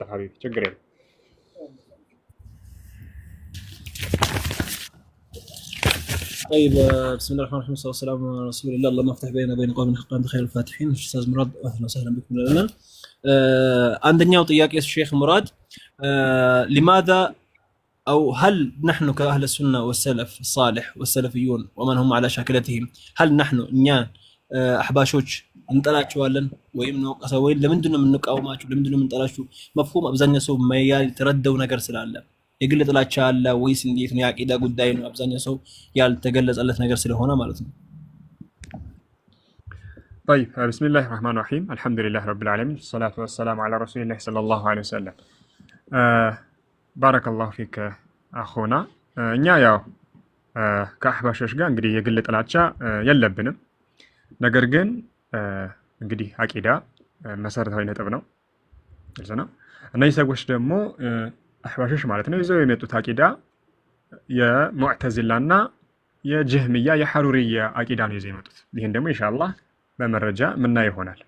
حبيبي ችግር የለም። طيب، بسم الله الرحمن الرحيم، والصلاة والسلام على رسول الله. اللهم افتح بيننا وبين قومنا حقا انت خير الفاتحين። ኡስታዝ ሙራድ اهلا وسهلا بكم لنا። አንደኛው ጥያቄ ሼክ ሙራድ፣ لماذا او هل نحن كاهل السنه والسلف الصالح والسلفيون ومن هم على شاكلتهم، هل نحن እኛ አሕባሾች እንጠላቸዋለን ወይም ነውቀሰ ወይም ለምንድን ነው የምንቃወማቸው? ለምንድን ነው የምንጠላቸው? مفهوم አብዛኛው ሰው ያልተረዳው ነገር ስላለ የግል ጥላቻ አለ ወይስ እንዴት ነው? የአቂዳ ጉዳይ ነው። አብዛኛው ሰው ያልተገለጸለት ነገር ስለሆነ ማለት ነው። طيب، بسم الله الرحمن الرحيم، الحمد لله رب العالمين، الصلاة والسلام على رسول الله صلى الله عليه وسلم። بارك الله فيك أخونا። እኛ ያው ከአሕባሾች ጋር እንግዲህ የግል ጥላቻ የለብንም። ነገር ግን እንግዲህ አቂዳ መሰረታዊ ነጥብ ነው፣ ግልጽ ነው። እነዚህ ሰዎች ደግሞ አሕባሾች ማለት ነው ይዘው የመጡት አቂዳ የሙዕተዚላና የጀህምያ የሐሩርያ አቂዳ ነው ይዘው የመጡት። ይህን ደግሞ ኢንሻአላህ በመረጃ ምናየው ይሆናል።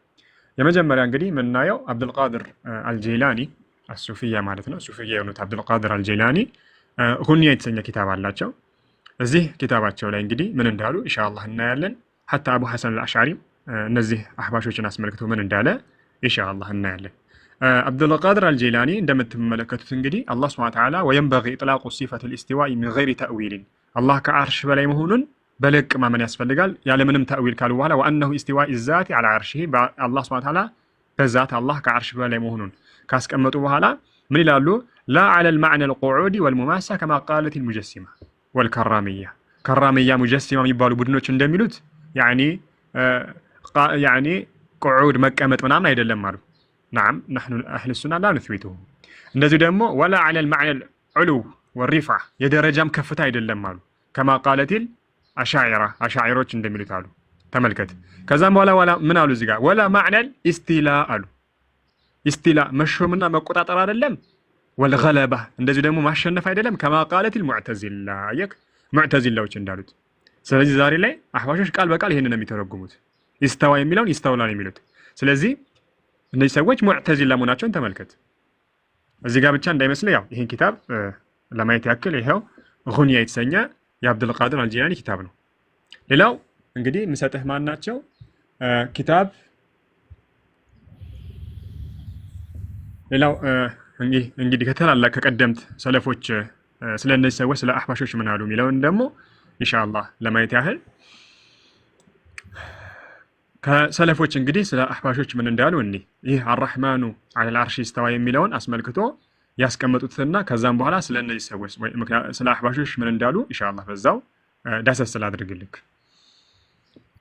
የመጀመሪያ እንግዲህ የምናየው አብዱልቃድር አልጄላኒ አሱፊያ ማለት ነው። ሱፊያ የሆኑት አብዱልቃድር አልጄላኒ ጉንያ የተሰኘ ኪታብ አላቸው። እዚህ ኪታባቸው ላይ እንግዲህ ምን እንዳሉ ኢንሻአላህ እናያለን። حتى አቡ ሐሰን አልአሽዓሪ እነዚህ አሕባሾችን አስመልክቶ ምን እንዳለ ኢንሻአላህ እናያለን። አብዱልቃድር አልጄላኒ እንደምትመለከቱት እንግዲህ አላህ سبحانه وتعالى وينبغي إطلاق صفة الاستواء من غير تأويل፣ አላህ ከዓርሽ በላይ መሆኑን በልቅ ማመን ያስፈልጋል ያለምንም ተእዊል ካሉ በኋላ وأنه استواء الذات على عرشه፣ አላህ سبحانه وتعالى በዛት አላህ ከዓርሽ በላይ መሆኑን ካስቀመጡ በኋላ ምን ይላሉ? لا على المعنى القعود والمماسة كما قالت المجسمة والكرامية። ከራሚያ ሙጀሲማ የሚባሉ ቡድኖች እንደሚሉት يعني قعود መቀመጥ ምናምን አይደለም አሉ። نعم، نحن أهل السنة لا نثبته። እንደዚሁ ደግሞ ولا على المعنى العلو والرفعة የደረጃም ከፍታ አይደለም አሉ። كما قالت الأشاعرة አሻዒሮች እንደሚሉት አሉ። ተመልከት። ከዛም በኋላ ولا ምን አሉ እዚህ ጋር ولا معنى الاستيلاء አሉ። استيلاء መሾምና መቆጣጠር አይደለም። والغلبة እንደዚሁ ደግሞ ማሸነፍ አይደለም። كما قالت المعتزلة የክ ሙዕተዚላዎች እንዳሉት። ስለዚህ ዛሬ ላይ አሕባሾች ቃል በቃል ይህንን ነው የሚተረጉሙት። استوى የሚለውን استولى ነው የሚሉት። ስለዚህ እነዚህ ሰዎች ሙዕተዚላ መሆናቸውን ተመልከት። እዚህ ጋር ብቻ እንዳይመስል ያው ይህን ኪታብ ለማየት ያክል ይኸው ጉንያ የተሰኘ የአብዱልቃድር አልጂላኒ ኪታብ ነው። ሌላው እንግዲህ የምሰጥህ ማን ናቸው ኪታብ ሌላው እንግዲህ ከታላላቅ ከቀደምት ሰለፎች ስለ እነዚህ ሰዎች ስለ አሕባሾች ምን አሉ የሚለውን ደግሞ ኢንሻአላህ ለማየት ያህል ከሰለፎች እንግዲህ ስለ አሕባሾች ምን እንዳሉ እኒ ይህ الرحمن على العرش استوى የሚለውን አስመልክቶ ያስቀመጡትና ከዛም በኋላ ስለ እነዚህ ሰዎች ስለ አሕባሾች ምን እንዳሉ ኢንሻአላህ በዛው ዳሰስ ላድርግልክ።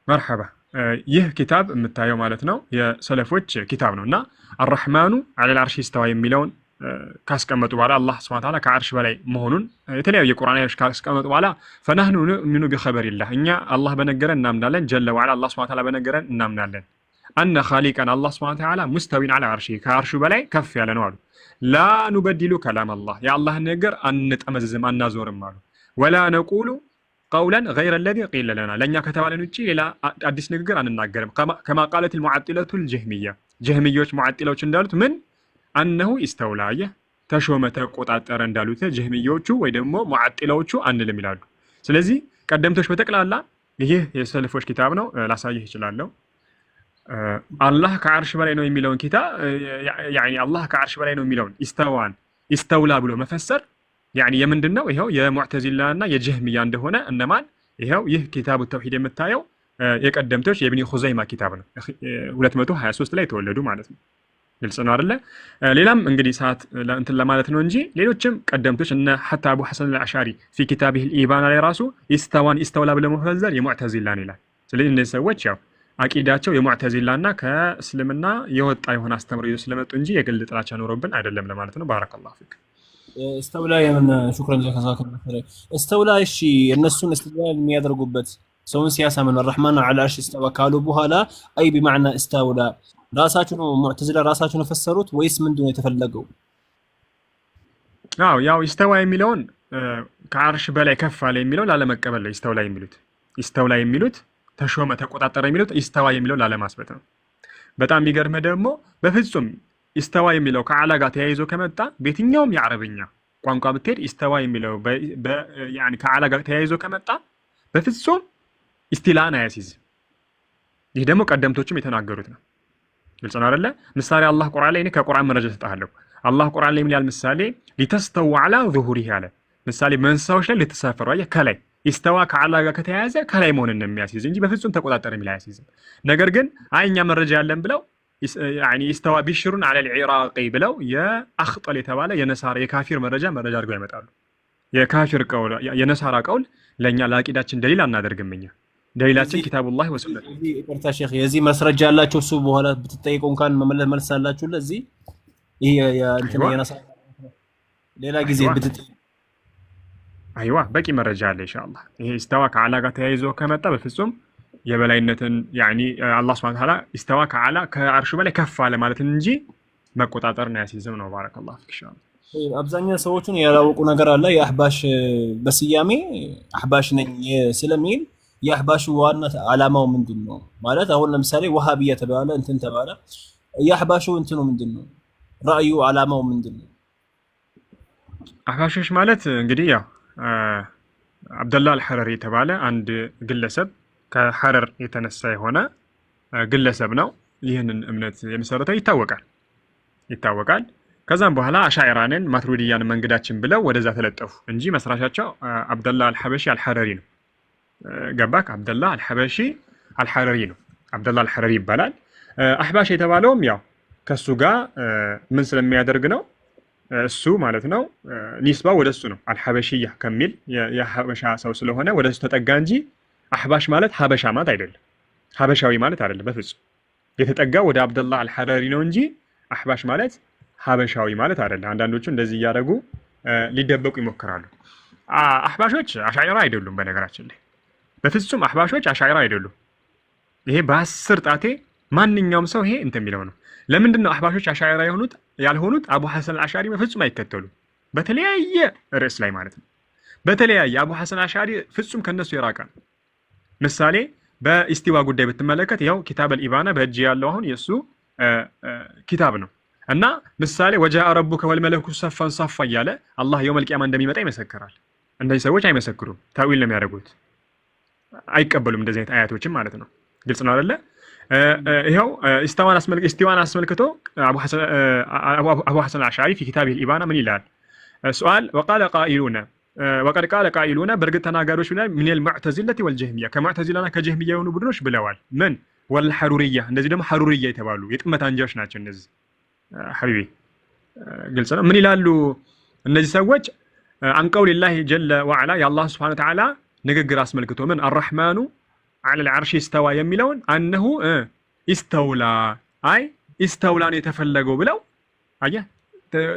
مرحبا። ይህ ኪታብ የምታየው ማለት ነው የሰለፎች ኪታብ ነው እና الرحمن على العرش استوى የሚለውን ካስቀመጡ በኋላ አላህ سبحانه وتعالى ከዓርሽ በላይ መሆኑን የተለያዩ የቁርአን አያዎች ካስቀመጡ በኋላ فنحن نؤمن بخبر الله እኛ አላህ በነገረን እናምናለን። جل وعلا አላህ سبحانه وتعالى በነገረን እናምናለን። أن خالقنا አላህ سبحانه وتعالى مستو على عرشه ከዓርሹ በላይ ከፍ ያለ ነው አሉ። لا نبدل كلام الله የአላህን ነገር አንጠመዝዝም አናዞርም አሉ። ولا نقول قولا غير الذي قيل لنا ለእኛ ከተባለን ውጭ ሌላ አዲስ ንግግር አንናገርም። كما قالت المعطلة الجهمية ጀህሚዮች ሙዓጢላዎች እንዳሉት ምን أنه استولى አየህ ተሾመ ተቆጣጠረ እንዳሉት ጀህሚዮቹ ወይ ደግሞ ሙዓጢላዎቹ አንልም ይላሉ። ስለዚህ ቀደምቶች በጠቅላላ ይህ የሰለፎች ኪታብ ነው፣ ላሳይህ እችላለሁ። አላህ ከዓርሽ በላይ ነው የሚለውን ኪታብ يعني አላህ ከዓርሽ በላይ ነው የሚለውን استوى ን استولى ብሎ መፈሰር يعني የምንድን ነው? ይኸው የሙዕተዚላና የጀህሚያ እንደሆነ እነማን ይኸው ይህ ኪታቡ ተውሂድ የምታየው የቀደምቶች የኢብኒ ኹዘይማ ኪታብ ነው። 223 ላይ የተወለዱ ማለት ነው። ግልጽ ነው አይደለ? ሌላም እንግዲህ ሰዓት እንትን ለማለት ነው እንጂ ሌሎችም ቀደምቶች እነ حتى አቡ ሐሰን አልአሽዓሪ في كتابه الإبانة ላይ ራሱ استوى ን استولى ብሎ መፈሰር የሙዕተዚላ ነው ይላል። ስለዚህ እነዚህ ሰዎች ያው አቂዳቸው የሙዕተዚላና ከእስልምና የወጣ የሆነ አስተምሮ ይዘው ስለመጡ እንጂ የግል ጥላቻ ኖሮብን አይደለም ለማለት ነው። بارك الله فيك። استولى የምን شكرا جزاك الله خير። استولى እሺ፣ እነሱን استدلال የሚያደርጉበት ሰውን ሲያሳምኑ الرحمن على العرش استوى ካሉ በኋላ أي بمعنى استولى ራሳችሁ ነው ሙዕተዚላ ራሳችሁ ነው ፈሰሩት ወይስ ምንድን ነው የተፈለገው? አዎ ያው استوى የሚለውን ከዓርሽ በላይ ከፍ አለ የሚለውን ላለመቀበል ነው። استولى የሚሉት استولى የሚሉት ተሾመ ተቆጣጠረ የሚሉት استوى የሚለውን ላለማስበት ነው። በጣም የሚገርምህ ደግሞ በፍጹም استوى የሚለው ከ على ጋር ተያይዞ ከመጣ በየትኛውም የአረብኛ ቋንቋ ብትሄድ استوى የሚለው يعني ከ على ጋር ተያይዞ ከመጣ በፍጹም استيلاء ን አያሲዝም። ይህ ደግሞ ቀደምቶችም የተናገሩት ነው። ግልጽ ነው አይደለ? ምሳሌ አላህ ቁርአን ላይ እኔ ከቁርአን መረጃ እሰጥሃለሁ። አላህ ቁርአን ላይ ምን ያህል ምሳሌ لتستووا على ظهوره አለ። ምሳሌ በእንስሳዎች ላይ ልትሳፈሩ፣ አየህ፣ ከላይ استوى ከ على ጋር ከተያያዘ ከላይ መሆንን ነው የሚያስይዝ እንጂ በፍጹም ተቆጣጠረ የሚል አያስይዝም። ነገር ግን አይ እኛ መረጃ ያለን ብለው يعني استوى بشر على العراق ብለው የአኽጠል የተባለ የነሳራ የካፊር መረጃ መረጃ አድርገው ያመጣሉ። የካፊር ቀውል የነሳራ ቀውል ለእኛ ለአቂዳችን ደሊል አናደርግም። እኛ ደሊላችን የዚህ كتاب الله وسنة። የዚህ ይቅርታ ሼክ፣ የዚህ ማስረጃ ያላቸው እሱ በኋላ ብትጠይቁ እንኳን መመለስ መልስ አላችሁ ለዚህ ይሄ የእንትን أيوه የነሳ ሌላ ጊዜ أيوه ብትጠይቁ أيوه በቂ መረጃ አለ ኢንሻአላህ። ይሄ استوى ከ على ጋር ተያይዞ ከመጣ በፍጹም የበላይነትን يعني አላህ سبحانه وتعالى استوى ከ على ከአርሹ በላይ ከፍ አለ ማለት እንጂ መቆጣጠርን አያስይዝም ነው። بارك الله فيك ኢንሻአላህ። አብዛኛው ሰዎችን ያላወቁ ነገር አለ። የአህባሽ በስያሜ አህባሽ ነኝ ስለሚል የአህባሹ ዋና ዓላማው ምንድን ነው ማለት አሁን ለምሳሌ ወሃቢያ ተባለ እንትን ተባለ የአህባሹ እንትኑ ምንድን ነው ራእዩ ዓላማው ምንድን ነው? አህባሾች ማለት እንግዲህ ያው አብደላ አልሐረሪ የተባለ አንድ ግለሰብ ከሐረር የተነሳ የሆነ ግለሰብ ነው። ይህንን እምነት የመሰረተው ይታወቃል። ከዛም በኋላ አሻኢራንን ማትሩዲያን መንገዳችን ብለው ወደዛ ተለጠፉ እንጂ መስራቻቸው አብደላ አልሐበሺ አልሐረሪ ነው። ገባክ? አብደላ አልሐበሺ አልሐረሪ ነው። አብደላ አልሐረሪ ይባላል። አህባሽ የተባለውም ያው ከሱ ጋር ምን ስለሚያደርግ ነው እሱ ማለት ነው። ኒስባ ወደ እሱ ነው። አልሐበሽያ ከሚል የሐበሻ ሰው ስለሆነ ወደ እሱ ተጠጋ እንጂ አህባሽ ማለት ሀበሻ ማለት አይደለም። ሀበሻዊ ማለት አይደለም በፍጹም። የተጠጋ ወደ አብደላ አልሐረሪ ነው እንጂ አህባሽ ማለት ሀበሻዊ ማለት አይደለም። አንዳንዶቹ እንደዚህ እያደረጉ ሊደበቁ ይሞክራሉ። አህባሾች አሻዒራ አይደሉም። በነገራችን ላይ በፍጹም አህባሾች አሻዒራ አይደሉም። ይሄ በአስር ጣቴ ማንኛውም ሰው ይሄ እንትን የሚለው ነው። ለምንድን ነው አህባሾች አሻዒራ የሆኑት ያልሆኑት? አቡ ሐሰን አልአሻሪ በፍጹም አይከተሉም። በተለያየ ርዕስ ላይ ማለት ነው። በተለያየ አቡ ሐሰን አልአሻሪ ፍጹም ከነሱ የራቀ ነው። ምሳሌ በ استواء ጉዳይ ብትመለከት ያው كتاب الإبانة በእጅ ያለው አሁን የእሱ ኪታብ ነው እና ምሳሌ وجاء ربك والملك صفا صفا እያለ አላህ يوم القيامة እንደሚመጣ ይመሰክራል። እነዚህ ሰዎች አይመሰክሩም፣ تأويل ነው የሚያደርጉት፣ አይቀበሉም እንደዚህ አይነት አያቶችን ማለት ነው። ግልጽ ነው አይደለ? ይኸው استواء ን አስመልክቶ አቡ ሐሰን አልአሽዓሪ في كتابه الإبانة ምን ይላል? سؤال وقال قائلون وقد قال قائلون በእርግጥ ተናጋሪዎች ብለዋል። من المعتزلة والجهمية ከሙዕተዚላና ከጀህሚያ የሆኑ ቡድኖች ብለዋል። ምን والحرورية እነዚህ ደግሞ ሐሩርያ የተባሉ የጥመት አንጃዎች ናቸው። እነዚህ حبيبي ግልጽ ነው። ምን ይላሉ እነዚህ ሰዎች? عن قول الله جل وعلا የአላህ سبحانه وتعالى ንግግር አስመልክቶ ምን الرحمن على العرش استوى የሚለውን أنه استولى أي استولى ን የተፈለገው ብለው አየህ፣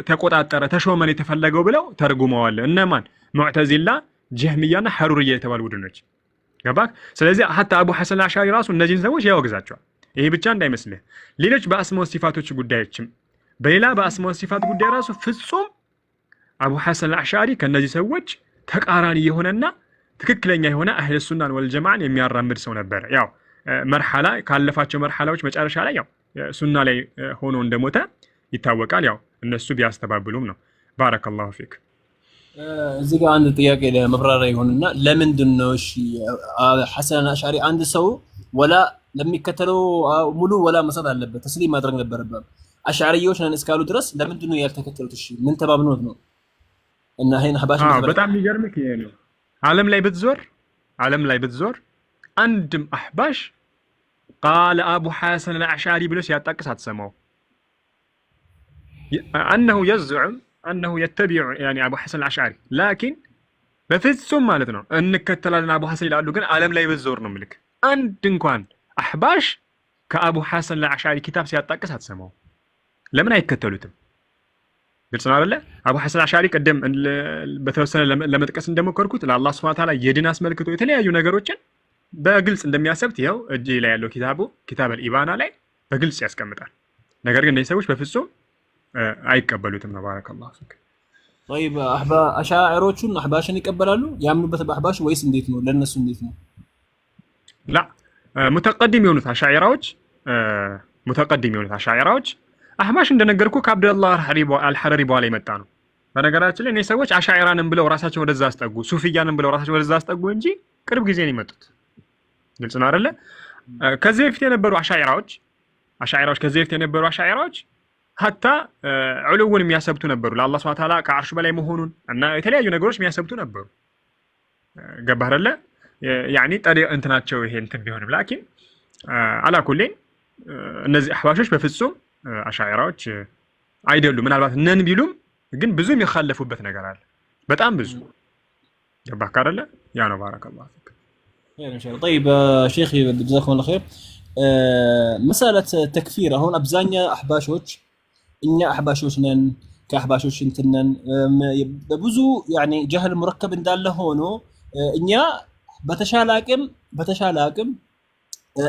ተቆጣጠረ ተሾመን የተፈለገው ብለው ተርጉመዋል። እነማን? ሙዕተዚላ፣ ጀህሚያና ሐሩርያ የተባሉ ቡድኖች። ገባክ? ስለዚህ حتى አቡ ሐሰን አልአሽዓሪ ራሱ እነዚህን ሰዎች ያወግዛቸዋል። ይሄ ብቻ እንዳይመስልህ፣ ሌሎች በ أسماء ሲፋቶች ጉዳዮችም በሌላ በ أسماء صفات ጉዳይ ራሱ ፍጹም አቡ ሐሰን አልአሽዓሪ ከእነዚህ ሰዎች ተቃራኒ የሆነና ትክክለኛ የሆነ أهل السنة ን والجماعة ን የሚያራምድ ሰው ነበረ። ያው مرحلة ካለፋቸው መርሐላዎች መጨረሻ ላይ ያው ሱና ላይ ሆኖ እንደሞተ ይታወቃል። ያው እነሱ ቢያስተባብሉም ነው። بارك الله فيك። እዚህ ጋር አንድ ጥያቄ ለመብራሪያ ይሆንና ለምንድን ነው እሺ ሐሰን አሽዓሪ አንድ ሰው ወላ ለሚከተለው ሙሉ ወላ መስጠት አለበት፣ ተስሊም ማድረግ ነበረበት። አሽዓሪዎች ነን እስካሉ ድረስ ለምንድን ነው ያልተከተሉት? እሺ ምን ተባብኖት ነው? እና ይሄን አህባሽን አዎ በተመለከተ በጣም የሚገርምህ ይሄ ነው። ዓለም ላይ ብትዞር ዓለም ላይ ብትዞር አንድም አህባሽ قال አቡ ሐሰን አልአሽዓሪ ብሎ ሲያጣቅስ አትሰማው። أنه يزعم أنه يتبع يعني አቡ ሐሰን አልአሽዓሪ لكن በፍጹም ማለት ነው እንከተላለን አቡ ሐሰን ይላሉ። ግን ዓለም ላይ ብትዞር ነው ምልክ አንድ እንኳን አህባሽ ከአቡ ሐሰን አልአሽዓሪ ኪታብ ሲያጣቅስ አትሰማው። ለምን አይከተሉትም? ግልጽ ነው አይደለ? አቡ ሐሰን አሻሪ ቅድም በተወሰነ ለመጥቀስ እንደሞከርኩት ለአላህ سبحانه وتعالى የድን አስመልክቶ የተለያዩ ነገሮችን በግልጽ እንደሚያሰብት ይኸው እጅ ላይ ያለው ኪታቡ كتاب الإبانة ላይ በግልጽ ያስቀምጣል። ነገር ግን እነዚህ ሰዎች በፍጹም አይቀበሉትም ነው። بارك الله فيك። طيب አሻዕሮቹን አህባሽን ይቀበላሉ? ያምኑበት በአህባሽ ወይስ እንዴት ነው? ለነሱ እንዴት ነው? لا متقدم የሆኑት አሻዒራዎች متقدم የሆኑት አሻዒራዎች አህባሽ እንደነገርኩ ከአብደላህ አልሐረሪ በኋላ የመጣ ነው። በነገራችን ላይ እኔ ሰዎች አሻዒራንም ብለው ራሳቸው ወደዛ አስጠጉ፣ ሱፊያንም ብለው ራሳቸው ወደዛ አስጠጉ እንጂ ቅርብ ጊዜ ነው የመጡት። ግልጽ ነው አይደለ? ከዚህ በፊት የነበሩ አሻዒራዎች ከዚህ በፊት የነበሩ አሻዒራዎች ሀታ ዑሉውን የሚያሰብቱ ነበሩ። ለአላህ ሱብሓነሁ ወተዓላ ከአርሹ በላይ መሆኑን እና የተለያዩ ነገሮች የሚያሰብቱ ነበሩ። ገባህ አይደለ? ያኒ ጠሪ እንትናቸው ይሄ እንትን ቢሆንም ላኪን አላኩሌን እነዚህ አህባሾች በፍጹም አሻዒራዎች አይደሉም። ምናልባት ነን ቢሉም ግን ብዙ የሚኻለፉበት ነገር አለ፣ በጣም ብዙ። ገባህ አይደለ? ያ ነው። بارك الله فيك። خير إن شاء الله። طيب شيخي جزاكم الله خير። مسألة تكفير አሁን አብዛኛ አሕባሾች እኛ አሕባሾች ነን ከአሕባሾች እንትን ነን በብዙ يعني جهل مركب እንዳለ ሆኖ እኛ በተሻለ አቅም በተሻለ አቅም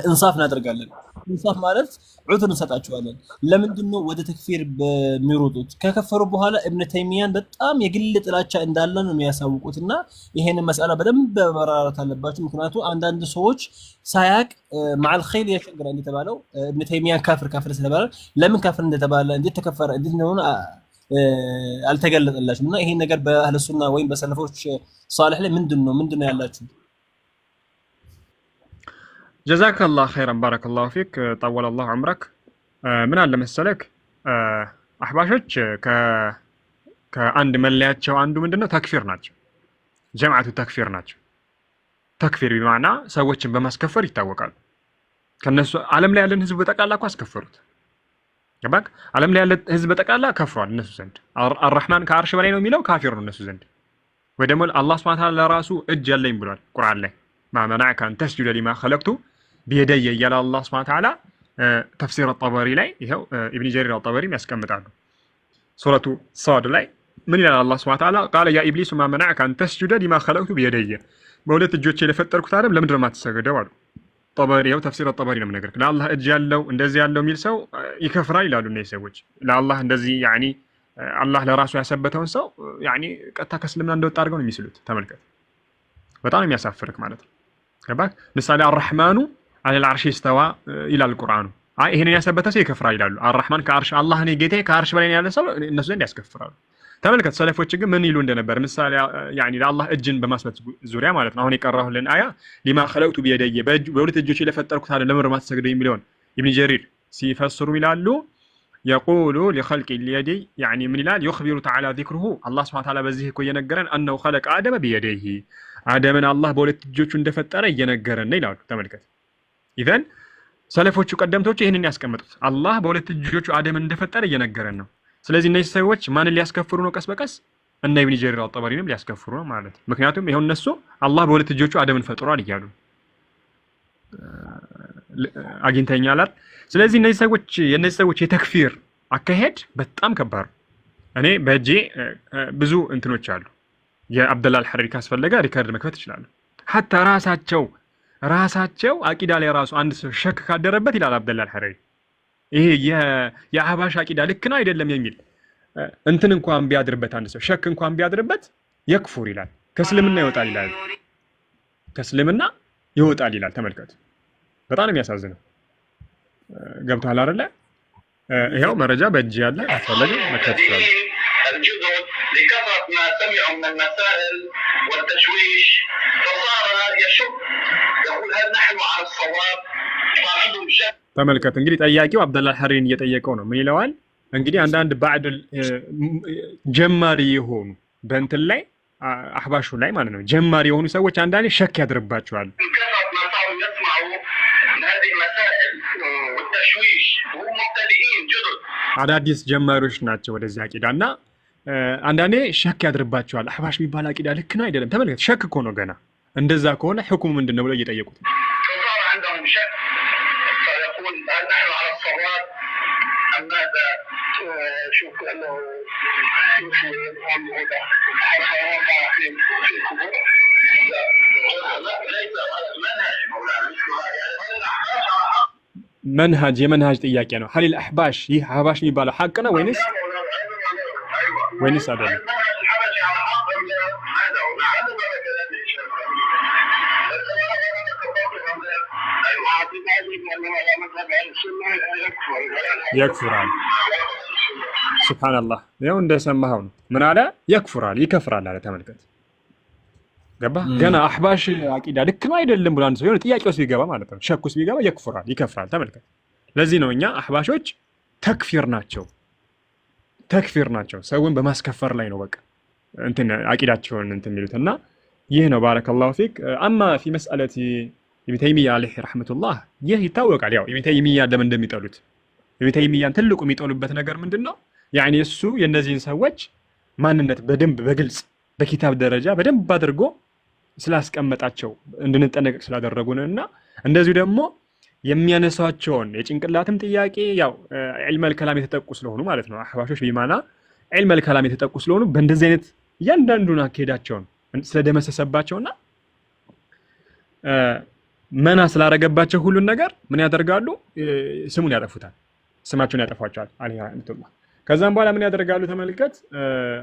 እንሳፍ እናደርጋለን። እንሳፍ ማለት عذر እንሰጣቸዋለን። ለምንድን ነው ወደ ተክፊር በሚሮጡት? ከከፈሩ በኋላ እብነ ተይሚያን በጣም የግል ጥላቻ እንዳለ ነው የሚያሳውቁት። እና ይሄንን መስአላ በደንብ መብራራት አለባቸው። ምክንያቱ አንዳንድ ሰዎች ሳያቅ مع الخيل ያሸግራል እንደተባለው እብነ ተይሚያን ካፍር ካፍር ስለተባለ ለምን ካፍር እንደተባለ እንዴት ተከፈረ እንዴት እንደሆነ አልተገለጠላችሁም። እና ይሄን ነገር በአህለ ሱና ወይም በሰለፎች ሳልሕ ላይ ምንድን ነው ያላችሁ? جزاك الله خيرا بارك الله فيك طول الله عمرك። ምን አለ መሰለክ አሕባሾች ከአንድ መለያቸው አንዱ ምንድነው ተክፊር ናቸው። ጀምዓቱ ተክፊር ናቸው። ተክፊር بمعنى ሰዎችን በማስከፈር ይታወቃሉ። ከነሱ ዓለም ላይ ያለን ህዝብ በጠቅላላ እኮ አስከፈሩት። ገባክ? ዓለም ላይ ያለ ህዝብ በጠቅላላ ከፍሯል እነሱ ዘንድ። አራሕማን ከአርሽ በላይ ነው የሚለው ካፊር ነው እነሱ ዘንድ። ወይ ደግሞ አላህ سبحانه وتعالى ለራሱ እጅ ያለኝ ብሏል ቁርአን ላይ ما منعك أن تسجد لما خلقت بيدي እያለ አላህ سبحانه وتعالى ተፍሲር አጠበሪ ላይ ይኸው ኢብኒ ጀሪር አጠበሪም ያስቀምጣሉ። ሱረቱ ሳድ ላይ ምን ይላል አላህ سبحانه وتعالى? قال يا إبليس ما منعك أن تسجد لما خلقت بيدي፣ በሁለት እጆቼ ለፈጠርኩት አደም ለምንድን ነው የማትሰግደው አሉ። ጠበሪ ይኸው ተፍሲር ጠበሪ ነው የምነግርህ። ለአላህ እጅ ያለው እንደዚህ ያለው የሚል ሰው ይከፍራል ይላሉ እነዚህ ሰዎች። ለአላህ እንደዚህ يعني አላህ ለራሱ ያሰበተውን ሰው يعني ቀጥታ ከእስልምና እንደወጣ አድርገው ነው የሚስሉት። ተመልከት፣ በጣም ነው የሚያሳፍርክ ማለት ነው። ገባህ? ምሳሌ الرحمن على العرش استوى ይላል ቁርአኑ። አይ ይሄንን ያሰበተ ሰው ይከፍራል ይላሉ። አራሕማን ከአርሽ አላህ እኔ ጌታዬ ከአርሽ በላይ ነው ያለ ሰው እነሱ ዘንድ ያስከፍራሉ። ተመልከት ሰለፎች ግን ምን ይሉ እንደነበር ምሳሌ يعني ለአላህ እጅን በማስበት ዙሪያ ማለት ነው። አሁን የቀራሁልን አያ لما خلقت بيدي በሁለት እጆቼ ለፈጠርኩት አለ ለምን ማትሰግደው የሚለውን ኢብኒ ጀሪር ሲፈስሩ ይላሉ يقول لخلق اليد يعني ምን ይላል? يخبر تعالى ذكره አላህ سبحانه وتعالى በዚህ እኮ እየነገረን أنه خلق آدم بيديه አደምን አላህ በሁለት እጆቹ እንደፈጠረ እየነገረን ነው ይላሉ። ተመልከት إذن ሰለፎቹ ቀደምቶቹ ይህንን ያስቀመጡት አላህ በሁለት እጆቹ አደምን እንደፈጠረ እየነገረን ነው። ስለዚህ እነዚህ ሰዎች ማንን ሊያስከፍሩ ነው? ቀስ በቀስ እነ ኢብኒ ጀሪር አልጠበሪንም ሊያስከፍሩ ነው ማለት ነው። ምክንያቱም ይኸው እነሱ አላህ በሁለት እጆቹ አደምን ፈጥሯል እያሉ አግኝተኛል አይደል? ስለዚህ እነዚህ ሰዎች የእነዚህ ሰዎች የተክፊር አካሄድ በጣም ከባድ ነው። እኔ በእጄ ብዙ እንትኖች አሉ። የአብደላ አልሐሪሪ ካስፈለገ record መክፈት ይችላሉ። حتى ራሳቸው አቂዳ ላይ ራሱ አንድ ሰው ሸክ ካደረበት ይላል አብደላ አልሐሪሪ ይሄ የአህባሽ አቂዳ ልክ ነው አይደለም የሚል እንትን እንኳን ቢያድርበት አንድ ሰው ሸክ እንኳን ቢያድርበት يكفر ይላል፣ ከእስልምና ይወጣል ይላል፣ ከእስልምና ይወጣል ይላል። ተመልከቱ፣ በጣም ነው የሚያሳዝነው። ገብቶሃል አይደለ? ይኸው መረጃ በእጅ ያለ አስፈለገ መክፈት ይችላል። الجدد لكثرة ما سمعوا من المسائل والتشويش فصار يشك يقول هل نحن على الصواب؟ صار عندهم شك. ተመልከት እንግዲህ ጠያቂው አብደላ አልሐሪሪን እየጠየቀው ነው። ምን ይለዋል እንግዲህ አንዳንድ ባዕድ ጀማሪ የሆኑ በእንትን ላይ አህባሹ ላይ ማለት ነው ጀማሪ የሆኑ ሰዎች አንዳንዴ ሸክ ያድርባቸዋል። من كثرة ما صاروا يسمعوا من هذه المسائل والتشويش وهم مبتدئين جدد. አዳዲስ ጀማሪዎች ናቸው ወደዚህ አቂዳ እና አንዳንዴ ሸክ ያድርባቸዋል። አህባሽ የሚባል አቂዳ ልክ ነው አይደለም? ተመልከት፣ ሸክ እኮ ነው ገና። እንደዛ ከሆነ ሕክሙ ምንድን ነው ብለው እየጠየቁት ነው። فصار عندهم شك فيقول هل نحن على الصواب أم ماذا؟ شوف أنه في القبور لا ليس منهج مولانا መንሃጅ የመንሃጅ ጥያቄ ነው። هل الأحباش ይህ አህባሽ የሚባለው ሐቅ ነው ወይንስ ወይንስ አይደለም? المنهج الحبشي على حق أم لا؟ هذا هو هذا ما كلامي. ايوه. انه على مذهب اهل السنه يكفر. يكفر አለ። سبحان الله፣ ያው እንደሰማኸው ነው። ምን አለ? يكفر አለ፣ ይከፍራል አለ። ተመልከት፣ ገባ ገና አሕባሽ አቂዳ ልክ ነው አይደለም ብሎ አንድ ሰው የሆነ ጥያቄ ውስጥ ቢገባ ማለት ነው፣ شك ውስጥ ቢገባ يكفر አል፣ ይከፍራል። ተመልከት። ለዚህ ነው እኛ አሕባሾች ተክፊር ናቸው፣ ተክፊር ናቸው። ሰውን በማስከፈር ላይ ነው በቃ እንትን አቂዳቸውን እንትን የሚሉት እና ይህ ነው። بارك الله فيك። أما في مسألة ኢብን ተይሚያ عليه رحمة الله ይህ ይታወቃል። ያው ኢብን ተይሚያ ለምን እንደሚጠሉት፣ ኢብን ተይሚያን ትልቁ የሚጠሉበት ነገር ምንድን ነው? يعني እሱ የእነዚህን ሰዎች ማንነት በደንብ በግልጽ በኪታብ ደረጃ በደንብ አድርጎ ስላስቀመጣቸው፣ እንድንጠነቀቅ ስላደረጉን እና እንደዚሁ ደግሞ የሚያነሷቸውን የጭንቅላትም ጥያቄ ያው علم الكلام የተጠቁ ስለሆኑ ማለት ነው። አሕባሾች بمعنى علم الكلام የተጠቁ ስለሆኑ በእንደዚህ አይነት እያንዳንዱን አካሄዳቸውን ስለደመሰሰባቸውና መና ስላረገባቸው ሁሉን ነገር ምን ያደርጋሉ? ስሙን ያጠፉታል፣ ስማቸውን ያጠፏቸዋል። عليه رحمة الله። ከዛም በኋላ ምን ያደርጋሉ? ተመልከት፣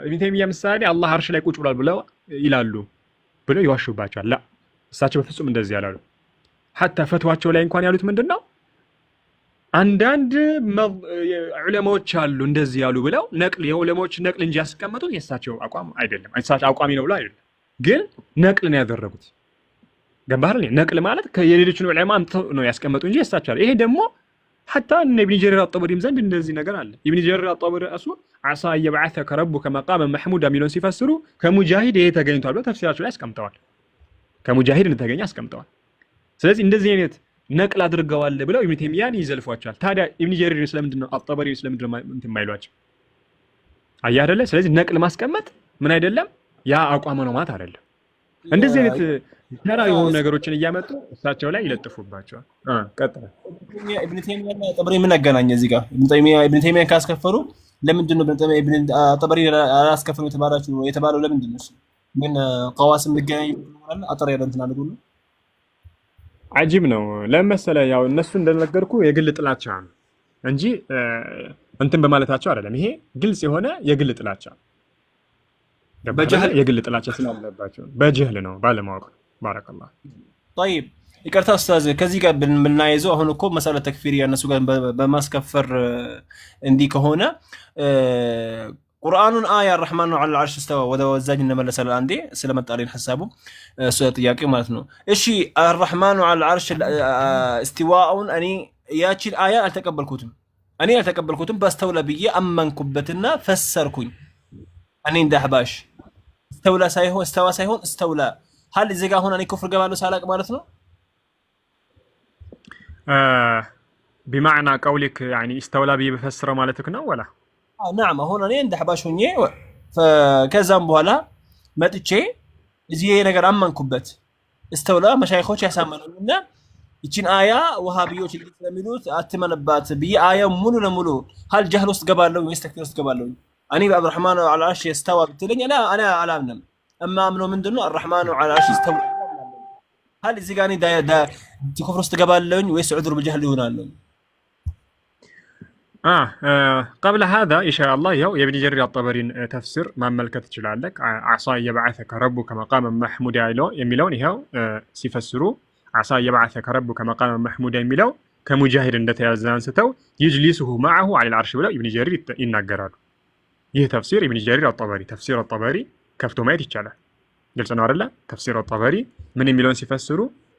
ኢብን ተይሚያ ምሳሌ አላህ አርሽ ላይ ቁጭ ብሏል ብለው ይላሉ ብለው ይዋሹባቸዋል። لا፣ እሳቸው በፍጹም እንደዚህ ያላሉ። حتى ፈትዋቸው ላይ እንኳን ያሉት ምንድን ነው? አንዳንድ ዑለማዎች አሉ እንደዚህ ያሉ ብለው نقل፣ የዑለማዎች نقل እንጂ ያስቀመጡት የእሳቸው አቋም አይደለም። እሳቸው አቋሚ ነው ብለው አይደለም፣ ግን نقل ነው ያደረጉት። ገባህ አይደል? نقل ማለት የሌሎችን ዑለማ አምጥተው ነው ያስቀመጡ እንጂ የእሳቸው አይደለም። ይሄ ደግሞ حتى እነ ኢብን ጀሪር አጠበሪም ዘንድ እንደዚህ ነገር አለ። ኢብን ጀሪር አጠበሪ ራሱ عسى أن يبعثك ربك مقاما محمودا የሚለውን ሲፈስሩ ከሙጃሂድ ይሄ ተገኝቷል ብለው ተፍሲራቸው ላይ አስቀምጠዋል። ከሙጃሂድ እንደተገኘ አስቀምጠዋል። ስለዚህ እንደዚህ አይነት نقل አድርገዋል ብለው ኢብን ተይሚያን ይዘልፏቸዋል። ታዲያ ኢብን ጀሪር ስለምንድን ነው፣ አጠበሪ ስለምንድን ነው እንትን የማይሏቸው? አየህ አይደለ? ስለዚህ نقل ማስቀመጥ ምን አይደለም፣ ያ አቋም ነው ማለት አይደለም። እንደዚህ አይነት ተራ የሆኑ ነገሮችን እያመጡ እሳቸው ላይ ይለጥፉባቸዋል። ቀጥለ። ኢብን ተይሚያና ጠበሪ ምን አገናኘ እዚህ ጋር? ኢብን ተይሚያን ካስከፈሩ ለምንድን ነው ኢብን ጠበሪ አላስከፈሩ የተባላችሁ የተባለው ለምንድን ነው? እሱ ምን ቀዋስ የሚገናኝ አጠር ያለ እንትን አድርጉ። عجيب ነው። ለምን መሰለህ? ያው እነሱ እንደነገርኩ የግል ጥላቻ ነው እንጂ እንትን በማለታቸው አይደለም። ይሄ ግልጽ የሆነ የግል ጥላቻ ገባህ አይደለ? በ جهل። የግል ጥላቻ ስላለባቸው በ جهل ነው፣ ባለማወቅ። بارك الله። طيب፣ ይቅርታ ኡስታዝ፣ ከዚህ ጋር ብናይዘው አሁን እኮ مسألة تكفيرية እነሱ ጋር በማስከፈር እንዲህ ከሆነ ቁርአኑን آية الرحمن على العرش استوى ወደ ወዛኝ እንመለሳለን። አንዴ ስለመጣልኝ ሐሳቡ እሱ ጥያቄው ማለት ነው። እሺ الرحمن على العرش استواء እኔ ያቺን አያ አልተቀበልኩትም። እኔ አልተቀበልኩትም፣ በ استولى ብዬ አመንኩበትና ፈሰርኩኝ። እኔ እንደ አህባሽ استولى ሳይሆን استوى ሳይሆን استولى هل እዚህ ጋር አሁን እኔ ኩፍር ገባለሁ ሳላቅ ማለት ነው? بمعنى قولك يعني استولى ብዬ በፈስረው ማለትክ ነው ولا? نعم፣ አሁን እኔ እንደ አህባሽ ሆኜ ከዛም በኋላ መጥቼ እዚህ ይሄ ነገር አመንኩበት። استولى መሻይኾች ያሳመኑኝና ይችን አያ ወሃቢዮች እንዲህ ስለሚሉት አትመንባት ብዬ አያ ሙሉ ለሙሉ هل جهل ውስጥ ገባለሁ ወይስ ተክፊር ውስጥ ገባለሁ? እኔ በ الرحمن على العرش استوى ብትለኝ እኔ አላምንም። እማምነው ምንድን ነው? الرحمن على العرش استولى። هل እዚህ ጋር እኔ ኩፍር ውስጥ ገባለሁኝ ወይስ عذر بالجهل ይሆናለሁ? قبل هذا إن شاء الله ይኸው የኢብን ጀሪር አጠበሪን ተፍሲር ማመልከት ትችላለህ። عسى أن يبعثك ربك مقاما محمودا የሚለውን ይኸው ሲፈስሩ عسى أن يبعثك ربك مقاما محمودا የሚለው ከሙጃሂድ እንደተያዘ አንስተው يجلسه معه على العرش ብለው ኢብን ጀሪር ይናገራሉ። ይህ ተፍሲር ኢብን ጀሪር አጠበሪ፣ ተፍሲር አጠበሪ ከፍቶ ማየት ይቻላል። ግልጽ ነው አይደለ? ተፍሲር አጠበሪ ምን የሚለውን ሲፈስሩ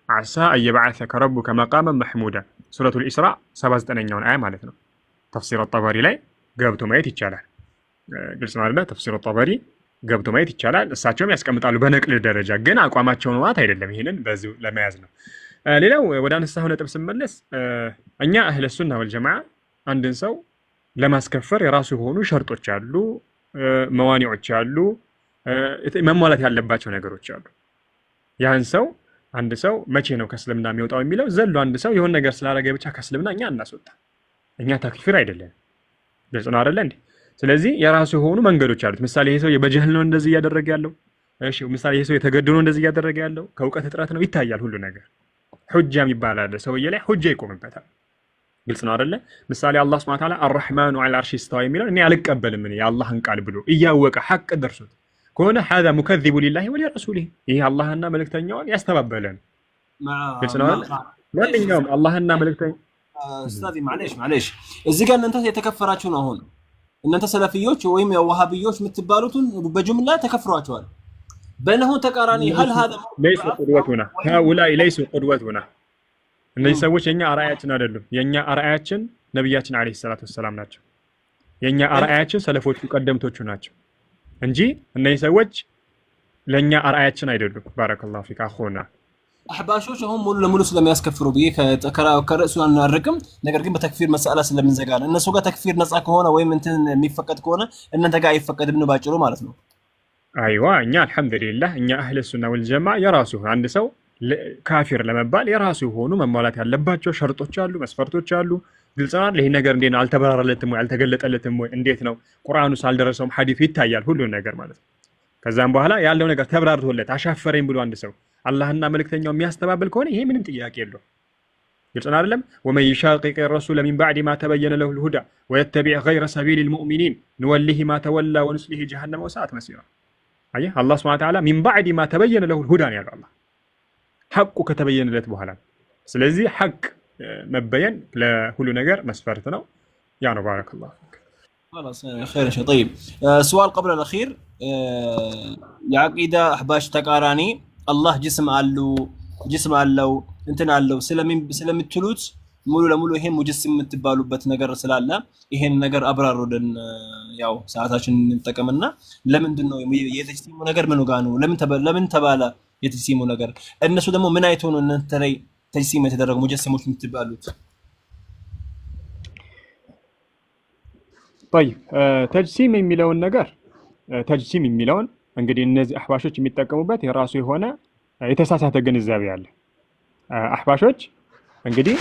عسى أن يبعثك ربك مقاما محمودا፣ ሱረቱል ኢስራ 79ኛውን አያ ማለት ነው። ተፍሲር አጠበሪ ላይ ገብቶ ማየት ይቻላል። ግልጽ ነው አይደለ? ተፍሲር አጠበሪ ገብቶ ማየት ይቻላል። እሳቸውም ያስቀምጣሉ በ نقل ደረጃ፣ ግን አቋማቸውን ማለት አይደለም። ይህንን በዚሁ ለመያዝ ነው። ሌላው ወደ አነሳኸው ነጥብ ስመለስ እኛ أهل السنة والجماعة አንድን ሰው ለማስከፈር የራሱ የሆኑ ሸርጦች አሉ፣ መዋኒዖች አሉ፣ መሟላት ያለባቸው ነገሮች አሉ። ያን ሰው አንድ ሰው መቼ ነው ከእስልምና የሚወጣው የሚለው ዘሎ አንድ ሰው የሆነ ነገር ስላደረገ ብቻ ከእስልምና እኛ አናስወጣ። እኛ ተክፊር አይደለም። ግልጽ ነው አይደለ እንዴ? ስለዚህ የራሱ የሆኑ መንገዶች አሉት። ምሳሌ ይሄ ሰው በ جهل ነው እንደዚህ እያደረገ ያለው። እሺ ምሳሌ ይሄ ሰው የተገዶ ነው እንደዚህ እያደረገ ያለው፣ ከእውቀት እጥረት ነው፣ ይታያል ሁሉ ነገር። حجة የሚባል አለ፣ ሰውዬ ላይ حجة ይቆምበታል። ግልጽ ነው አይደለ? ምሳሌ አላህ سبحانه وتعالى الرحمن على العرش استوى የሚለውን እኔ አልቀበልም እኔ የአላህን ቃል ብሎ እያወቀ ሐቅ ደርሶት ከሆነ هذا مكذب لله ولرسوله፣ ይሄ አላህና መልእክተኛውን ያስተባበለ ነው። ግልጽ ነው አይደለ? ማንኛውም አላህና መልእክተኛ ኡስታዚ معليش معليش፣ እዚህ ጋር እናንተ የተከፈራችሁ ነው። አሁን እናንተ ሰለፊዮች ወይም ወሃቢዮች የምትባሉትን በጅምላ ተከፍሯቸዋል። በነሁ ተቃራኒ هل هذا ليسوا قدوتنا هؤلاء ليسوا قدوتنا። እነዚህ ሰዎች የኛ አርአያችን አይደሉም። የኛ አርአያችን ነቢያችን عليه الصلاة والسلام ናቸው። የኛ አርአያችን ሰለፎቹ ቀደምቶቹ ናቸው እንጂ እነዚህ ሰዎች ለእኛ አርአያችን አይደሉም። بارك الله فيك أخونا። አሕባሾች አሁን ሙሉ ለሙሉ ስለሚያስከፍሩ ብዬ ከርዕሱ አናርቅም። ነገር ግን በተክፊር مسألة ስለምንዘጋ ነው። እነሱ ጋር ተክፊር ነፃ ከሆነ ወይም እንትን የሚፈቀድ ከሆነ እናንተ ጋር አይፈቀድም ነው ባጭሩ ማለት ነው። أيوه እኛ الحمد لله እኛ أهل السنة والجماعة የራሱ አንድ ሰው ካፊር ለመባል የራሱ የሆኑ መሟላት ያለባቸው ሸርጦች አሉ፣ መስፈርቶች አሉ። ግልጽ ነው። ይህ ነገር እንዴት ነው? አልተበራረለትም ወይ? አልተገለጠለትም ወይ? እንዴት ነው? ቁርአኑ አልደረሰውም? ሐዲሱ ይታያል፣ ሁሉ ነገር ማለት ነው። ከዛም በኋላ ያለው ነገር ተብራርቶለት አሻፈረኝ ብሎ አንድ ሰው አላህና መልእክተኛው የሚያስተባብል ከሆነ ይሄ ምንም ጥያቄ የለውም። ግልጽ ነው አይደለም? ومن يشاقق الرسول من بعد ما تبين له الهدى ويتبع غير سبيل المؤمنين نوله ما تولى ونصله جهنم وساءت مصيرا። አየህ፣ አላህ سبحانه وتعالى من بعد ما تبين له الهدى ነው ያለው አላህ ሐቁ ከተበየነለት በኋላ። ስለዚህ ሐቅ መበየን ለሁሉ ነገር መስፈርት ነው። ያ ነው። بارك الله فيك። خلاص خير إن شاء الله። طيب سؤال قبل الأخير የዓቂዳ አሕባሽ ተቃራኒ አላህ ጅስም አለው ጅስም አለው እንትን አለው ስለምትሉት ሙሉ ለሙሉ ይሄን ሙጀስም የምትባሉበት ነገር ስላለ ይሄን ነገር አብራሩልን። ያው ሰዓታችን እንጠቀምና ለምንድን ነው የተጅሲሙ ነገር ምኑ ጋ ነው? ለምን ተባለ የተጅሲሙ ነገር? እነሱ ደግሞ ምን አይቶ ነው እናንተ ላይ ተጅሲም የተደረገው ሙጀስሞች የምትባሉት? طيب ተጅሲም የሚለውን ነገር ተጅሲም የሚለውን እንግዲህ እነዚህ አሕባሾች የሚጠቀሙበት የራሱ የሆነ የተሳሳተ ግንዛቤ አለ። አሕባሾች እንግዲህ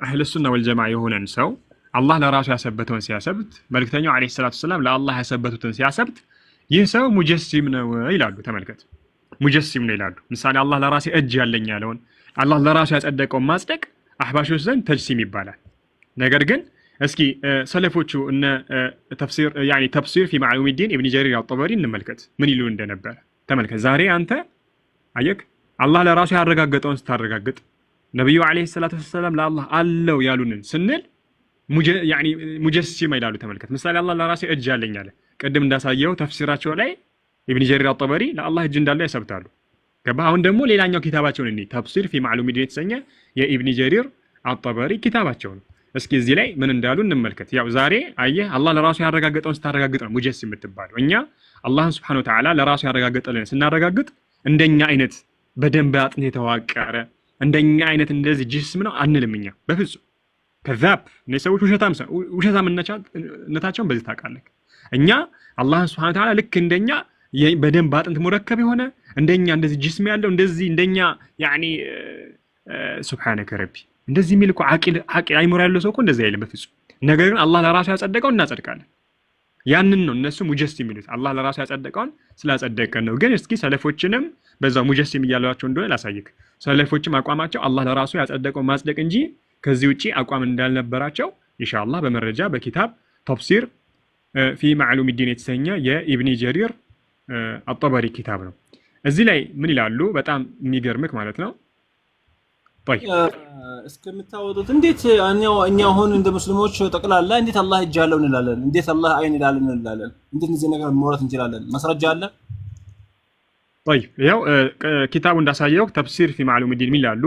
أهل السنة والجماعة የሆነን ሰው አላህ ለራሱ ያሰበተውን ሲያሰብት፣ መልክተኛው عليه الصلاة والسلام ለአላህ ያሰበቱትን ሲያሰብት ይህ ሰው ሙጀሲም ነው ይላሉ። ተመልከት፣ ሙጀሲም ነው ይላሉ። ምሳሌ አላህ ለራሴ እጅ ያለኝ ያለውን አላህ ለራሱ ያጸደቀውን ማጽደቅ አሕባሾች ዘንድ ተጅሲም ይባላል። ነገር ግን እስኪ ሰለፎቹ እነ ተፍሲር يعني ተፍሲር في معلوم الدين ኢብኒ ጀሪር አልጠበሪ እንመልከት ምን ይሉ እንደነበረ ተመልከት። ዛሬ አንተ አየክ አላህ ለራሱ ያረጋገጠውን ስታረጋግጥ ነቢዩ عليه الصلاة والسلام ለአላህ አለው ያሉንን ስንል يعني ሙጀሲማ ይላሉ። ተመልከት። ምሳሌ አላህ ለራሴ እጅ ያለኝ አለ። ቅድም እንዳሳየው ተፍሲራቸው ላይ ኢብኒ ጀሪር አልጠበሪ ለአላህ እጅ እንዳለው ያሰብታሉ። ገባ? አሁን ደግሞ ሌላኛው ኪታባቸውን እንይ። ተፍሲር في معلوم الدين የተሰኘ የኢብኒ ጀሪር አልጠበሪ ኪታባቸው ነው። እስኪ እዚህ ላይ ምን እንዳሉ እንመልከት። ያው ዛሬ አየህ አላህ ለራሱ ያረጋገጠውን ስታረጋግጥ ነው ሙጀሲም የምትባለው። እኛ አላህን سبحانه وتعالى ለራሱ ያረጋገጠልን ስናረጋግጥ እንደኛ አይነት በደንብ አጥንት የተዋቀረ እንደኛ አይነት እንደዚህ ጅስም ነው አንልም። እኛ በፍጹም كذاب። እነዚህ ሰዎች ውሸታምነታቸውን በዚህ ታውቃለህ። እኛ አላህን سبحانه وتعالى ልክ እንደኛ በደንብ አጥንት مركب የሆነ እንደኛ እንደዚህ ጅስም ያለው እንደዚህ እንደኛ يعني سبحانك ربي እንደዚህ የሚል እኮ ዓቂል አይምሮ ያለው ሰው እኮ እንደዚህ አይልም በፍጹም። ነገር ግን አላህ ለራሱ ያጸደቀውን እናጸድቃለን። ያንን ነው እነሱ ሙጀሲም የሚሉት። አላህ ለራሱ ያጸደቀውን ስላጸደቀን ነው። ግን እስኪ ሰለፎችንም በዛው ሙጀሲም እያሏቸው እንደሆነ ላሳይክ። ሰለፎችም አቋማቸው አላህ ለራሱ ያጸደቀውን ማጽደቅ እንጂ ከዚህ ውጪ አቋም እንዳልነበራቸው ኢንሻአላህ በመረጃ በኪታብ ተፍሲር في معلوم الدين የተሰኘ የኢብኒ ጀሪር አጠበሪ ኪታብ ነው። እዚህ ላይ ምን ይላሉ? በጣም የሚገርምክ ማለት ነው። طيب እስከምታወጡት እንዴት እኛ አሁን እንደ ሙስሊሞች ጠቅላላ እንዴት አላህ እጅ አለው እንላለን? እንዴት አላህ አይን ይላል እንላለን? እንዴት እነዚህ ነገር ማውራት እንችላለን? ማስረጃ አለ? طيب ያው ኪታቡ እንዳሳየው ተፍሲር في معلوم الدين ምን ይላሉ?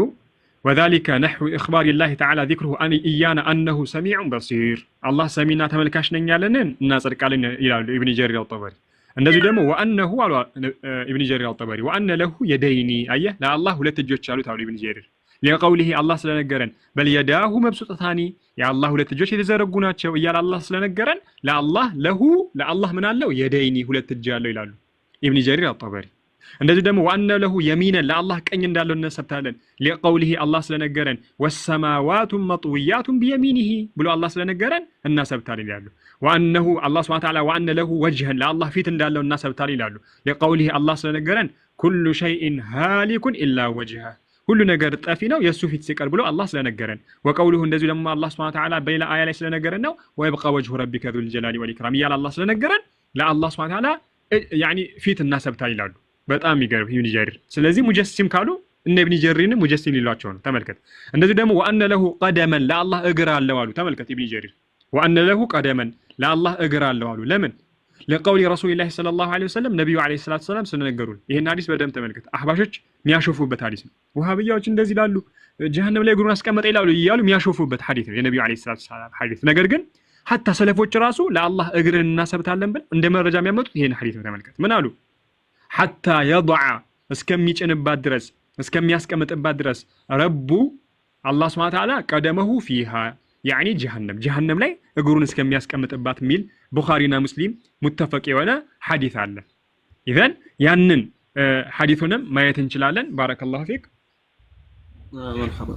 وذلك نحو إخبار الله تعالى ذكره إيانا أنه سميع بصير አላህ ሰሚና ተመልካች ነኝ ያለንን እናጸድቃለን ይላሉ ኢብኒ ጀሪር አልጠበሪ። እንደዚሁ ደግሞ وأنه አሉ ኢብኒ ጀሪር አልጠበሪ وأن له يدين አየህ ለአላህ ሁለት እጆች አሉት አሉ ኢብኒ ጀሪር لقوله አላህ ስለነገረን بل يداه مبسوطتان የአላህ ሁለት እጆች የተዘረጉ ናቸው እያለ አላህ ስለነገረን ለአላህ له ለአላህ ምን አለው يدين ሁለት እጅ አለው ይላሉ ኢብኒ ጀሪር አልጠበሪ። እንደዚሁ ደግሞ وأن له يمينا ለአላህ ቀኝ እንዳለው እናሰብታለን لقوله አላህ ስለነገረን والسماوات مطويات بيمينه ብሎ አላህ ስለነገረን እናሰብታለን ይላሉ። وأنه አላህ سبحانه وتعالى وأن له وجها ለአላህ ፊት እንዳለው እናሰብታለን ይላሉ። لقوله አላህ ስለነገረን كل شيء هالك إلا وجهه ሁሉ ነገር ጠፊ ነው የእሱ ፊት ሲቀር ብሎ አላህ ስለነገረን፣ وقوله እንደዚሁ ደግሞ አላህ سبحانه وتعالى በሌላ አያ ላይ ስለነገረን ነው ويبقى وجه ربك ذو الجلال والإكرام እያለ አላህ ስለነገረን ለአላህ سبحانه وتعالى يعني ፊት እናሰብታል ይላሉ። በጣም የሚገርም ኢብኒ ጀሪር። ስለዚህ ሙጀሲም ካሉ እነ ኢብኒ ጀሪርን ሙጀሲም ሊሏቸው ነው። ተመልከት። እንደዚሁ ደግሞ وأن له قدما ለአላህ እግር አለው አሉ። ተመልከት ኢብኒ ጀሪር وأن له قدما ለአላህ እግር አለው አሉ። ለምን? لقول رسول الله صلى الله عليه وسلم ነቢዩ عليه الصلاة والسلام ስለነገሩን። ይህን ሀዲስ በደንብ ተመልከት። አህባሾች የሚያሾፉበት ሀዲስ ነው። ውሃብያዎች እንደዚህ ይላሉ፣ ጀሃነም ላይ እግሩን አስቀመጠ ይላሉ እያሉ የሚያሾፉበት ሀዲስ ነው የነቢዩ عليه الصلاة والسلام ሀዲስ። ነገር ግን حتى ሰለፎች ራሱ ለአላህ እግርን እናሰብታለን ብለው እንደ መረጃ የሚያመጡት ይህን ሀዲስ ነው። ተመልከት። ምን አሉ? حتى يضع እስከሚጭንባት ድረስ እስከሚያስቀምጥባት ድረስ رب አላህ سبحانه وتعالى قدمه فيها يعني ጀሃነም ጀሃነም ላይ እግሩን እስከሚያስቀምጥባት የሚል ቡኻሪና ሙስሊም متفق የሆነ ሐዲስ አለ። إذن ያንን ሐዲሱንም ማየት እንችላለን። بارك الله فيك። مرحبا።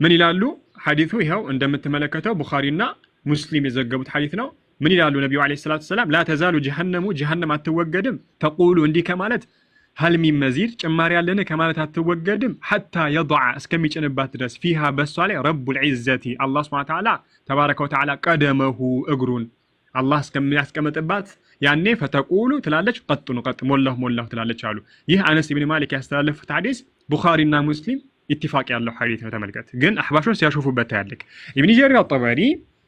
ምን ይላሉ? ሐዲሱ ይኸው እንደምትመለከተው ቡኻሪና ሙስሊም የዘገቡት ሐዲስ ነው። ምን ይላሉ ነቢዩ عليه الصلاة والسلام? لا تزال جهنم ጀሃነም አትወገድም፣ تقول እንዲህ ከማለት هل من مزيد ጭማሪ ያለን ከማለት አትወገድም፣ حتى يضع እስከሚጭንባት ድረስ فيها በሷ ላይ رب العزة አላህ سبحانه وتعالى تبارك وتعالى قدمه እግሩን አላህ እስከሚያስቀምጥባት ያኔ فتقول ትላለች፣ قط قط ሞላሁ ሞላሁ ትላለች አሉ። ይህ አነስ ኢብን ማሊክ ያስተላለፉት ሐዲስ ቡኻሪና ሙስሊም اتفاق ያለው ሐዲስ ነው። ተመልከት። ግን አሕባሾች ሲያሾፉበት ታያለክ። ኢብኒ ጀሪር አጠበሪ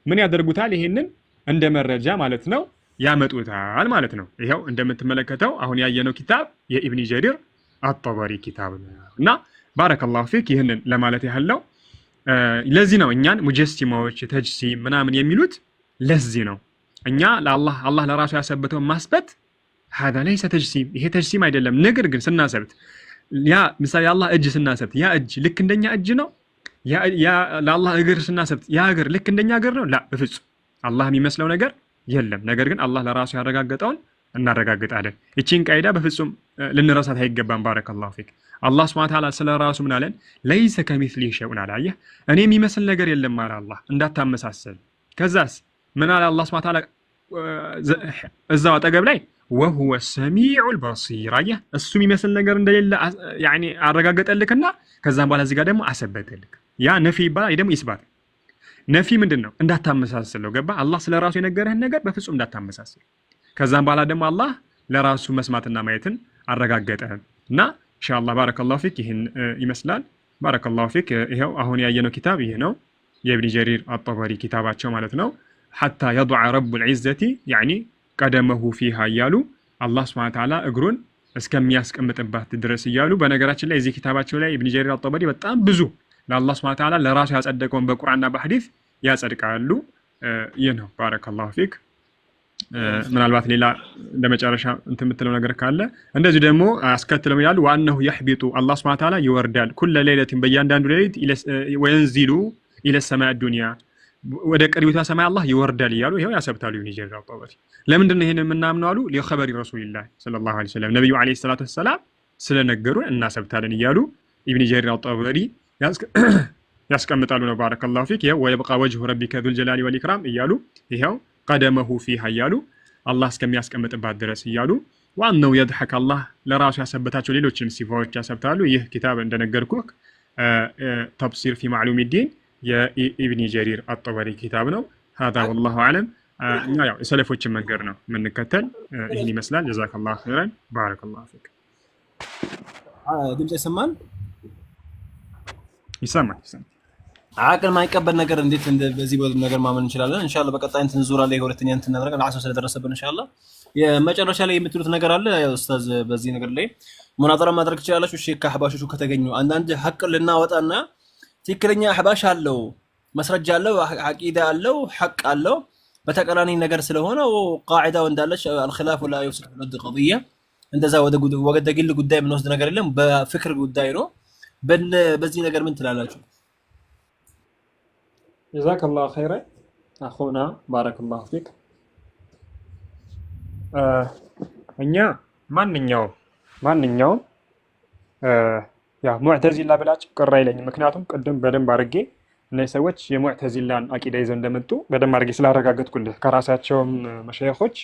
ምን ያደርጉታል? ይሄንን እንደ መረጃ ማለት ነው ያመጡታል ማለት ነው። ይኸው እንደምትመለከተው አሁን ያየነው ኪታብ የኢብኒ ጀሪር አጠበሪ ኪታብ ነው እና بارك الله فيك ይህንን ለማለት ያህል ነው። ለዚህ ነው እኛን ሙጀሲማዎች تجسيم ምናምን የሚሉት ለዚህ ነው። እኛ ለአላህ አላህ ለራሱ ያሰበተውን ማስበት هذا ليس تجسيم ይሄ تجسيم አይደለም። ነገር ግን ስናሰብት ያ ምሳሌ የአላህ እጅ ስናሰብት ያ እጅ ልክ እንደኛ እጅ ነው። ለአላህ እግር ስናሰብት ያ እግር ልክ እንደኛ እግር ነው? لا በፍጹም አላህ የሚመስለው ነገር የለም። ነገር ግን አላህ ለራሱ ያረጋገጠውን እናረጋግጣለን። ይቺን ቃይዳ በፍጹም ልንረሳት አይገባም። بارك الله فيك። አላህ سبحانه وتعالى ስለ ራሱ ምን አለን? ليس كمثله شيء አለ። አየህ እኔ የሚመስል ነገር የለም አለ አላህ፣ እንዳታመሳሰል። ከዛስ ምን አለ አላህ سبحانه وتعالى እዛው አጠገብ ላይ وهو السميع البصير። አየህ እሱ የሚመስል ነገር እንደሌለ يعني አረጋገጠልክና ከዛም በኋላ እዚህ ጋር ደግሞ አሰበተልክ። ያ نفي ይባላል፣ ይህ ደግሞ إثبات። نفي ምንድን ነው? እንዳታመሳስለው። ገባ? አላህ ስለ ራሱ የነገረህን ነገር በፍጹም እንዳታመሳስል። ከዛም በኋላ ደግሞ አላህ ለራሱ መስማትና ማየትን አረጋገጠ እና ኢንሻአላህ بارك الله فيك ይህን ይመስላል። بارك الله فيك። ይኸው አሁን ያየነው ኪታብ ይህ ነው፣ የኢብኒ ጀሪር አጠበሪ ኪታባቸው ማለት ነው። حتى يضع رب العزة يعني قدمه فيها እያሉ አላህ سبحانه وتعالى እግሩን እስከሚያስቀምጥባት ድረስ እያሉ። በነገራችን ላይ እዚህ ኪታባቸው ላይ ኢብኒ ጀሪር አጠበሪ በጣም ብዙ ለአላህ سبحانه وتعالى ለራሱ ያጸደቀውን በቁርአንና በሐዲስ ያጸድቃሉ። ይህ ነው። بارك الله فيك። ምናልባት ሌላ ለመጨረሻ እንትን የምትለው ነገር ካለ እንደዚሁ ደግሞ አስከትለው ይላሉ። وأنه يهبط አላህ سبحانه وتعالى ይወርዳል፣ كل ليلة በእያንዳንዱ ሌሊት፣ وينزل إلى السماء الدنيا ወደ ቅርቢቷ ሰማይ አላህ ይወርዳል እያሉ ይኸው ያሰብታሉ። ኢብኒ ጀሪር አጠበሪ ለምንድን ነው ይሄን የምናምነው አሉ? لخبر رسول الله صلى الله عليه وسلم ነቢዩ عليه الصلاة والسلام ስለነገሩን እናሰብታለን እያሉ ኢብኒ ጀሪር አጠበሪ ያስቀምጣሉ ነው። بارك الله فيك። ይኸው ويبقى وجه ربك ذو الجلال والإكرام እያሉ ይኸው قدمه فيها እያሉ አላህ እስከሚያስቀምጥባት ድረስ እያሉ وأنه يضحك አላህ ለራሱ ያሰበታቸው ሌሎችንም ሲፋዎች ያሰብታሉ። ይህ ኪታብ እንደነገርኩህ تبصير في معلوم الدين የኢብኒ ጀሪር አጠበሪ ኪታብ ነው። هذا والله أعلم። እኛ ያው የሰለፎችን መንገድ ነው የምንከተል። ይህን ይመስላል። جزاك الله خيرا። بارك الله فيك። ድምፅ ይሰማል? ይሰማል ይሰማል። አቅል ማይቀበል ነገር እንዴት በዚህ ነገር ማመን እንችላለን? ኢንሻአላህ በቀጣይ እንትን ዙራ ላይ ሁለተኛ እንትን እናደርጋለን። አሰው ስለደረሰብን ኢንሻአላህ የመጨረሻ ላይ የምትሉት ነገር አለ ኡስታዝ? በዚህ ነገር ላይ ሙናዘራ ማድረግ ትችላላችሁ። እሺ ከአህባሾቹ ከተገኙ አንዳንድ ሐቅ ልናወጣና ትክክለኛ አህባሽ አለው፣ መስረጃ አለው፣ አቂዳ አለው፣ ሐቅ አለው። በተቃራኒ ነገር ስለሆነ ቃዒዳው እንዳለች الخلاف لا يفسد في الود قضية እንደዛ ወደ ግል ጉዳይ የምንወስድ ነገር የለም። በፍክር ጉዳይ ነው። በዚህ ነገር ምን ትላላችሁ? جزاك الله خيرا أخونا بارك الله فيك። እኛ ማንኛውም ያ ሙዕተዚላ ብላችሁ ቅር አይለኝም። ምክንያቱም ቅድም በደንብ አድርጌ እነዚህ ሰዎች የሙዕተዚላን አቂዳ ይዘው እንደመጡ በደንብ አድርጌ ስላረጋገጥኩልህ ከራሳቸውም መሸይኾች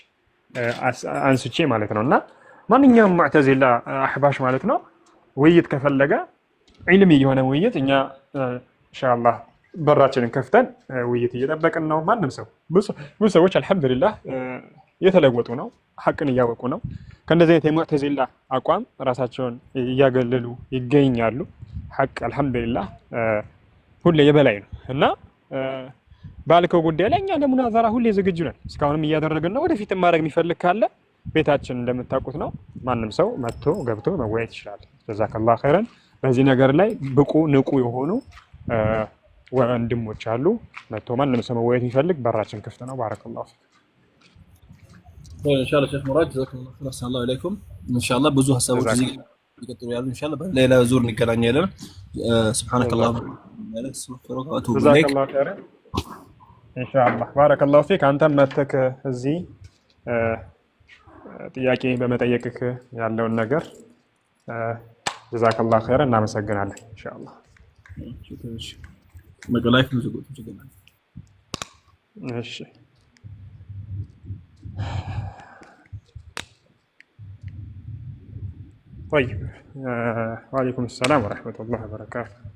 አንስቼ ማለት ነው። እና ማንኛውም ሙዕተዚላ አሕባሽ ማለት ነው ውይይት ከፈለገ ዒልሚ የሆነ ውይይት እኛ ኢንሻአላህ በራችንን ከፍተን ውይይት እየጠበቅን ነው። ማንም ሰው ብዙ ሰዎች አልሐምዱሊላህ እየተለወጡ ነው፣ ሐቅን እያወቁ ነው። ከእንደዚህ አይነት የሙዕተዚላ አቋም ራሳቸውን እያገለሉ ይገኛሉ። ሐቅ አልሐምዱሊላህ ሁሌ የበላይ ነው እና ባልከው ጉዳይ ላይ እኛ ለሙናዘራ ሁሌ ዝግጁ ነን። እስካሁንም እያደረግን ነው። ወደፊት ማድረግ የሚፈልግ ካለ ቤታችን እንደምታውቁት ነው። ማንም ሰው መጥቶ ገብቶ መወያየት ይችላል። ጀዛከላሁ ኸይረን። በዚህ ነገር ላይ ብቁ ንቁ የሆኑ ወንድሞች አሉ። መጥቶ ማንም ሰው መወያየት የሚፈልግ በራችን ክፍት ነው። ባረከላሁ ፊክ። إن شاء الله ሼክ ሙራድ جزاكم الله خير أحسن الله إليكم። إن شاء الله ብዙ ሀሳቦች እዚህ ይቀጥሉ ያሉ إن شاء الله በሌላ ዙር እንገናኛለን። سبحانك اللهم وأتوب إليك። جزاك الله خيرا። إن شاء الله بارك الله فيك። አንተም መተክ እዚህ ጥያቄ በመጠየቅክ ያለውን ነገር جزاك الله خيرا፣ እናመሰግናለን። إن شاء الله። እሺ طيب وعليكم السلام ورحمة الله وبركاته።